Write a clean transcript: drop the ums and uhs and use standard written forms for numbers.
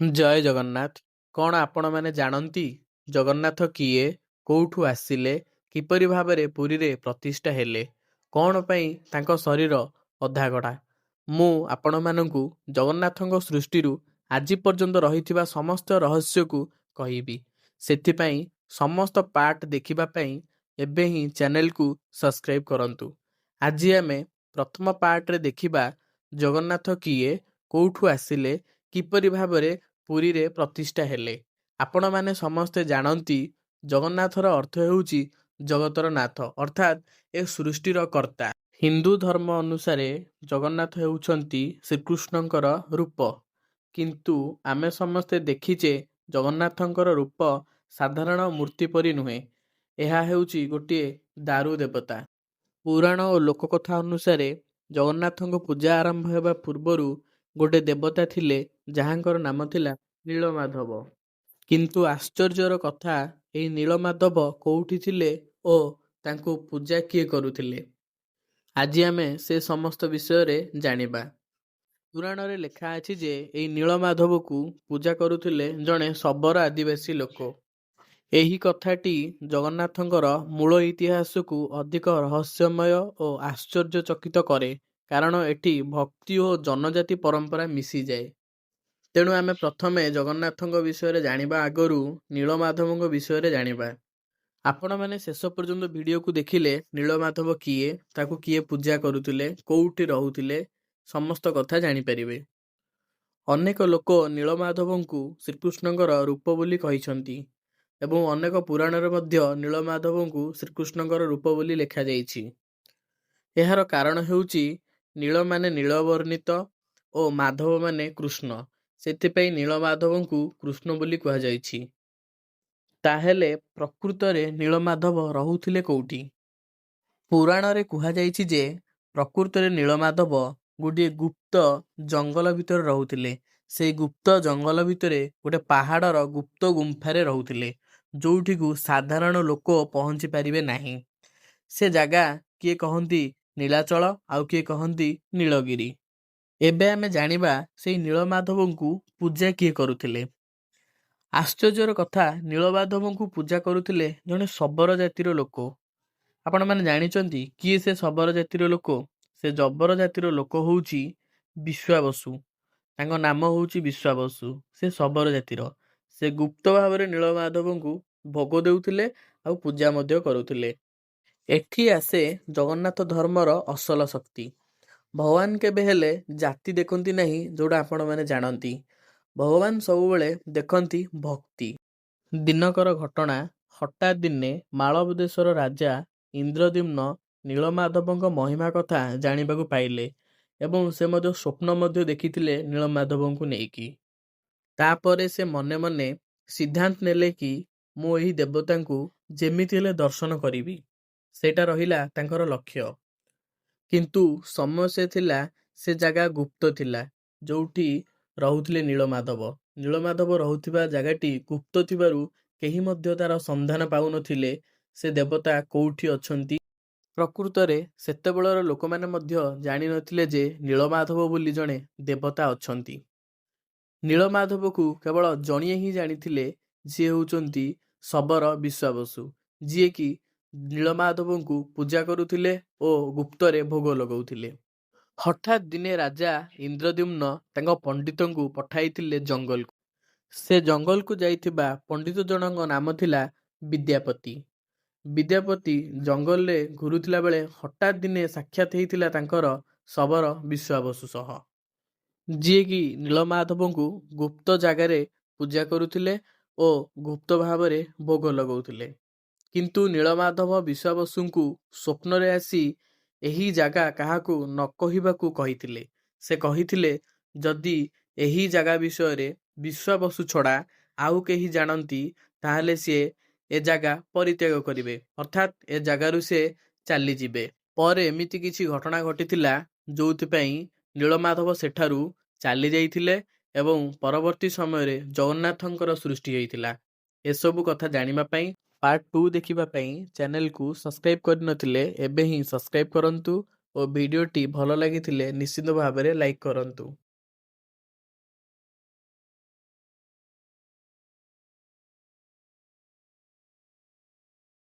ଜୟ ଜଗନ୍ନାଥ। କ'ଣ ଆପଣମାନେ ଜାଣନ୍ତି ଜଗନ୍ନାଥ କିଏ, କେଉଁଠୁ ଆସିଲେ, କିପରି ଭାବରେ ପୁରୀରେ ପ୍ରତିଷ୍ଠା ହେଲେ, କ'ଣ ପାଇଁ ତାଙ୍କ ଶରୀର ଅଧାଗଢ଼ା? ମୁଁ ଆପଣମାନଙ୍କୁ ଜଗନ୍ନାଥଙ୍କ ସୃଷ୍ଟିରୁ ଆଜି ପର୍ଯ୍ୟନ୍ତ ରହିଥିବା ସମସ୍ତ ରହସ୍ୟକୁ କହିବି। ସେଥିପାଇଁ ସମସ୍ତ ପାର୍ଟ ଦେଖିବା ପାଇଁ ଏବେ ହିଁ ଚ୍ୟାନେଲକୁ ସବସ୍କ୍ରାଇବ୍ କରନ୍ତୁ। ଆଜି ଆମେ ପ୍ରଥମ ପାର୍ଟରେ ଦେଖିବା ଜଗନ୍ନାଥ କିଏ, କେଉଁଠୁ ଆସିଲେ, କିପରି ଭାବରେ ପୁରୀରେ ପ୍ରତିଷ୍ଠା ହେଲେ। ଆପଣମାନେ ସମସ୍ତେ ଜାଣନ୍ତି ଜଗନ୍ନାଥର ଅର୍ଥ ହେଉଛି ଜଗତର ନାଥ, ଅର୍ଥାତ୍ ଏ ସୃଷ୍ଟିର କର୍ତ୍ତା। ହିନ୍ଦୁ ଧର୍ମ ଅନୁସାରେ ଜଗନ୍ନାଥ ହେଉଛନ୍ତି ଶ୍ରୀକୃଷ୍ଣଙ୍କର ରୂପ। କିନ୍ତୁ ଆମେ ସମସ୍ତେ ଦେଖିଛେ ଜଗନ୍ନାଥଙ୍କର ରୂପ ସାଧାରଣ ମୂର୍ତ୍ତି ପରି ନୁହେଁ। ଏହା ହେଉଛି ଗୋଟିଏ ଦାରୁ ଦେବତା। ପୁରାଣ ଓ ଲୋକକଥା ଅନୁସାରେ ଜଗନ୍ନାଥଙ୍କ ପୂଜା ଆରମ୍ଭ ହେବା ପୂର୍ବରୁ ଗୋଟେ ଦେବତା ଥିଲେ, ଯାହାଙ୍କର ନାମ ଥିଲା ନୀଳମାଧବ। କିନ୍ତୁ ଆଶ୍ଚର୍ଯ୍ୟର କଥା, ଏହି ନୀଳମାଧବ କୋଉଠି ଥିଲେ ଓ ତାଙ୍କୁ ପୂଜା କିଏ କରୁଥିଲେ, ଆଜି ଆମେ ସେ ସମସ୍ତ ବିଷୟରେ ଜାଣିବା। ପୁରାଣରେ ଲେଖା ଅଛି ଯେ ଏହି ନୀଳମାଧବକୁ ପୂଜା କରୁଥିଲେ ଜଣେ ଶବର ଆଦିବାସୀ ଲୋକ। ଏହି କଥାଟି ଜଗନ୍ନାଥଙ୍କର ମୂଳ ଇତିହାସକୁ ଅଧିକ ରହସ୍ୟମୟ ଓ ଆଶ୍ଚର୍ଯ୍ୟଚକିତ କରେ, କାରଣ ଏଠି ଭକ୍ତି ଓ ଜନଜାତି ପରମ୍ପରା ମିଶିଯାଏ। ତେଣୁ ଆମେ ପ୍ରଥମେ ଜଗନ୍ନାଥଙ୍କ ବିଷୟରେ ଜାଣିବା ଆଗରୁ ନୀଳମାଧବଙ୍କ ବିଷୟରେ ଜାଣିବା। ଆପଣମାନେ ଶେଷ ପର୍ଯ୍ୟନ୍ତ ଭିଡ଼ିଓକୁ ଦେଖିଲେ ନୀଳମାଧବ କିଏ, ତାକୁ କିଏ ପୂଜା କରୁଥିଲେ, କୋଉଠି ରହୁଥିଲେ, ସମସ୍ତ କଥା ଜାଣିପାରିବେ। ଅନେକ ଲୋକ ନୀଳମାଧବଙ୍କୁ ଶ୍ରୀକୃଷ୍ଣଙ୍କର ରୂପ ବୋଲି କହିଛନ୍ତି ଏବଂ ଅନେକ ପୁରାଣରେ ମଧ୍ୟ ନୀଳମାଧବଙ୍କୁ ଶ୍ରୀକୃଷ୍ଣଙ୍କର ରୂପ ବୋଲି ଲେଖାଯାଇଛି। ଏହାର କାରଣ ହେଉଛି ନୀଳ ମାନେ ନୀଳବର୍ଣ୍ଣିତ ଓ ମାଧବ ମାନେ କୃଷ୍ଣ। ସେଥିପାଇଁ ନୀଳମାଧବଙ୍କୁ କୃଷ୍ଣ ବୋଲି କୁହାଯାଇଛି। ତାହେଲେ ପ୍ରକୃତରେ ନୀଳମାଧବ ରହୁଥିଲେ କୋଉଠି? ପୁରାଣରେ କୁହାଯାଇଛି ଯେ ପ୍ରକୃତରେ ନୀଳମାଧବ ଗୋଟିଏ ଗୁପ୍ତ ଜଙ୍ଗଲ ଭିତରେ ରହୁଥିଲେ। ସେଇ ଗୁପ୍ତ ଜଙ୍ଗଲ ଭିତରେ ଗୋଟେ ପାହାଡ଼ର ଗୁପ୍ତ ଗୁମ୍ଫାରେ ରହୁଥିଲେ, ଯୋଉଠିକୁ ସାଧାରଣ ଲୋକ ପହଞ୍ଚି ପାରିବେ ନାହିଁ। ସେ ଜାଗା କିଏ କହନ୍ତି ନୀଳାଚଳ, ଆଉ କିଏ କହନ୍ତି ନୀଳଗିରି। ଏବେ ଆମେ ଜାଣିବା ସେଇ ନୀଳମାଧବଙ୍କୁ ପୂଜା କିଏ କରୁଥିଲେ। ଆଶ୍ଚର୍ଯ୍ୟର କଥା, ନୀଳମାଧବଙ୍କୁ ପୂଜା କରୁଥିଲେ ଜଣେ ଶବର ଜାତିର ଲୋକ। ଆପଣମାନେ ଜାଣିଛନ୍ତି କିଏ ସେ ଶବର ଜାତିର ଲୋକ? ସେ ଶବର ଜାତିର ଲୋକ ହେଉଛି ବିଶ୍ୱାବସୁ। ତାଙ୍କ ନାମ ହେଉଛି ବିଶ୍ୱାବସୁ। ସେ ଶବର ଜାତିର। ସେ ଗୁପ୍ତ ଭାବରେ ନୀଳମାଧବଙ୍କୁ ଭୋଗ ଦେଉଥିଲେ ଆଉ ପୂଜା ମଧ୍ୟ କରୁଥିଲେ। ଏଠି ଆସେ ଜଗନ୍ନାଥ ଧର୍ମର ଅସଲ ଶକ୍ତି। ଭଗବାନ କେବେ ହେଲେ ଜାତି ଦେଖନ୍ତି ନାହିଁ, ଯୋଉଟା ଆପଣମାନେ ଜାଣନ୍ତି। ଭଗବାନ ସବୁବେଳେ ଦେଖନ୍ତି ଭକ୍ତି। ଦିନକର ଘଟଣା, ହଠାତ୍ ଦିନେ ମାଳବ ଦେଶର ରାଜା ଇନ୍ଦ୍ରଦ୍ୟୁମ୍ନ ନୀଳମାଧବଙ୍କ ମହିମା କଥା ଜାଣିବାକୁ ପାଇଲେ ଏବଂ ସେ ମଧ୍ୟ ସ୍ୱପ୍ନ ମଧ୍ୟ ଦେଖିଥିଲେ ନୀଳମାଧବଙ୍କୁ ନେଇକି। ତାପରେ ସେ ମନେ ମନେ ସିଦ୍ଧାନ୍ତ ନେଲେ କି ମୁଁ ଏହି ଦେବତାଙ୍କୁ ଯେମିତି ହେଲେ ଦର୍ଶନ କରିବି। ସେଇଟା ରହିଲା ତାଙ୍କର ଲକ୍ଷ୍ୟ। କିନ୍ତୁ ସମସ୍ୟା ଥିଲା, ସେ ଜାଗା ଗୁପ୍ତ ଥିଲା, ଯୋଉଠି ରହୁଥିଲେ ନୀଳମାଧବ। ନୀଳମାଧବ ରହୁଥିବା ଜାଗାଟି ଗୁପ୍ତ ଥିବାରୁ କେହି ମଧ୍ୟ ତାର ସନ୍ଧାନ ପାଉନଥିଲେ ସେ ଦେବତା କୋଉଠି ଅଛନ୍ତି। ପ୍ରକୃତରେ ସେତେବେଳର ଲୋକମାନେ ମଧ୍ୟ ଜାଣିନଥିଲେ ଯେ ନୀଳମାଧବ ବୋଲି ଜଣେ ଦେବତା ଅଛନ୍ତି। ନୀଳମାଧବକୁ କେବଳ ଜଣିଏ ହିଁ ଜାଣିଥିଲେ, ଯିଏ ହେଉଛନ୍ତି ଶବର ବିଶ୍ୱାବସୁ, ଯିଏକି ନୀଳମାଧବଙ୍କୁ ପୂଜା କରୁଥିଲେ ଓ ଗୁପ୍ତରେ ଭୋଗ ଲଗାଉଥିଲେ। ହଠାତ୍ ଦିନେ ରାଜା ଇନ୍ଦ୍ରଦ୍ୟୁମ୍ନ ତାଙ୍କ ପଣ୍ଡିତଙ୍କୁ ପଠାଇଥିଲେ ଜଙ୍ଗଲକୁ। ସେ ଜଙ୍ଗଲକୁ ଯାଇଥିବା ପଣ୍ଡିତ ଜଣଙ୍କ ନାମ ଥିଲା ବିଦ୍ୟାପତି। ବିଦ୍ୟାପତି ଜଙ୍ଗଲରେ ଘୁରୁଥିଲା ବେଳେ ହଠାତ୍ ଦିନେ ସାକ୍ଷାତ ହେଇଥିଲା ତାଙ୍କର ଶବର ବିଶ୍ୱାବସୁ ସହ, ଯିଏକି ନୀଳମାଧବଙ୍କୁ ଗୁପ୍ତ ଜାଗାରେ ପୂଜା କରୁଥିଲେ ଓ ଗୁପ୍ତ ଭାବରେ ଭୋଗ ଲଗାଉଥିଲେ। କିନ୍ତୁ ନୀଳମାଧବ ବିଶ୍ୱାବସୁଙ୍କୁ ସ୍ୱପ୍ନରେ ଆସି ଏହି ଜାଗା କାହାକୁ ନ କହିବାକୁ କହିଥିଲେ। ସେ କହିଥିଲେ, ଯଦି ଏହି ଜାଗା ବିଷୟରେ ବିଶ୍ୱାବସୁ ଛଡ଼ା ଆଉ କେହି ଜାଣନ୍ତି, ତାହେଲେ ସିଏ ଏ ଜାଗା ପରିତ୍ୟାଗ କରିବେ, ଅର୍ଥାତ୍ ଏ ଜାଗାରୁ ସେ ଚାଲିଯିବେ। ପରେ ଏମିତି କିଛି ଘଟଣା ଘଟିଥିଲା, ଯୋଉଥିପାଇଁ ନୀଳମାଧବ ସେଠାରୁ ଚାଲି ଯାଇଥିଲେ ଏବଂ ପରବର୍ତ୍ତୀ ସମୟରେ ଜଗନ୍ନାଥଙ୍କର ସୃଷ୍ଟି ହୋଇଥିଲା। ଏସବୁ କଥା ଜାଣିବା ପାଇଁ, ପାର୍ଟ 2 ଦେଖିବା ପାଇଁ ଚ୍ୟାନେଲକୁ ସବସ୍କ୍ରାଇବ୍ କରିନଥିଲେ ଏବେ ହିଁ ସବସ୍କ୍ରାଇବ୍ କରନ୍ତୁ ଓ ଭିଡ଼ିଓଟି ଭଲ ଲାଗିଥିଲେ ନିଶ୍ଚିତ ଭାବରେ ଲାଇକ୍ କରନ୍ତୁ।